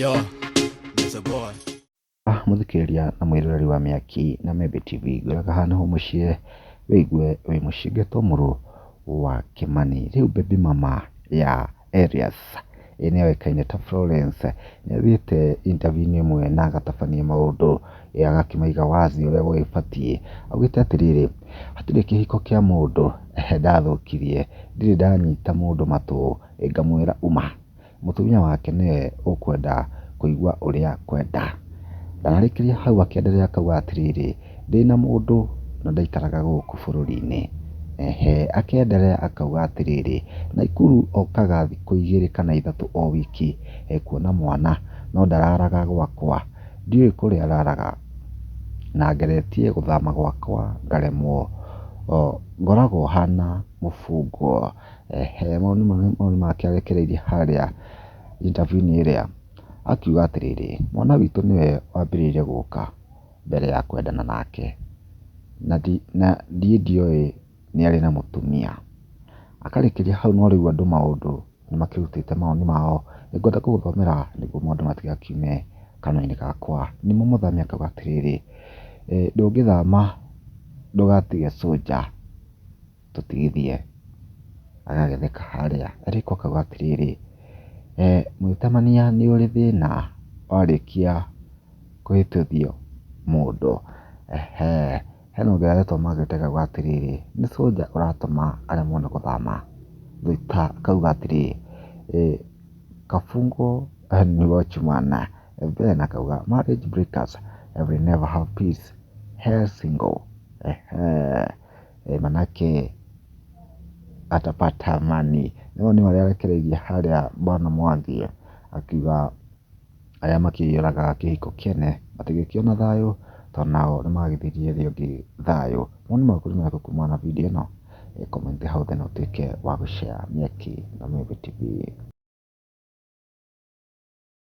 Yo, Mr. Boy. Mũthikĩrĩria na mwĩroreri wa Mĩaki na Membe TV, ngwĩraga haha nĩho mũciĩ wĩigue wĩ mũciĩ ngetwo mũrũ wa Kĩmani. Rĩu baby mama ya Elias ĩĩ nĩoĩkaine ta Florence, nĩathiĩte interview-inĩ ĩmwe na agatabania maũndũ, agakĩmaiga wazi ũrĩa gũgĩbatiĩ. Augĩte atĩrĩrĩ, hatirĩ kĩhiko kĩa mũndũ ndathũkirie, ndirĩ ndanyita mũndũ matũ ngamwĩra uma. Mũtumia wake nĩwe ũkwenda kũigua ũrĩa akwenda. Ndanarĩkĩria hau akĩenderea akauga atĩrĩrĩ, ndĩna mũndũ na ndaikaraga gũkũ bũrũri-inĩ. Ehe, akĩenderea akauga atĩrĩrĩ, Naikuru okaga thikũ igĩrĩ kana ithatũ o wiki kuona mwana no ndararaga gwakwa, ndiũĩ kũrĩa araraga na ngeretie gũthama gwakwa ngaremwo, ngoragwo hana mũbungwo. Ehe, mau nĩ mawoni make arekereirie harĩa interview-inĩ ĩrĩa, akiuga atĩrĩrĩ, mwana witũ nĩwe wambĩrĩirie gũka mbere ya kwendana nake, na niĩ ndioĩ nĩ arĩ na mũtumia. Akarĩkĩria hau no rĩu andũ maũndũ nĩ makĩrutĩte mawoni mao, nĩngwenda gũgũthomera nĩguo maũndũ matigakiume kanua-inĩ gakwa. Nimo Mũthami akauga atĩrĩrĩ, ndũngĩthama ndũgatige cũnja tũtigithie, agagĩtheka harĩa. Erĩko akauga atĩrĩrĩ, mwĩtemania nĩ ũrĩ thĩna warĩkia kũhĩtithio mũndũ. Ehe, hena ũngĩ ũretwo Margaret akauga atĩrĩrĩ, nĩ cũnja ũratũma aremwo nĩ gũthama. Thuita akauga atĩrĩrĩ, Kabungo ni watchman. Ben akauga marriage breakers will never have peace, hell single. Ehe. Manake atapata amani. Mau nĩ marĩa arekereirie harĩa Bwana Mwangi akiuga arĩa makĩũragaga kĩhiko kĩene matingĩkĩona thayũ tondũ nao nĩ magithiririe ũrĩa ũngĩ thayũ. Mawoni maku nĩ marĩkũ kumana na video ĩno? Comment hau thĩ na ũtuĩke wa gũ share Mĩaki na Mũĩmbi TV.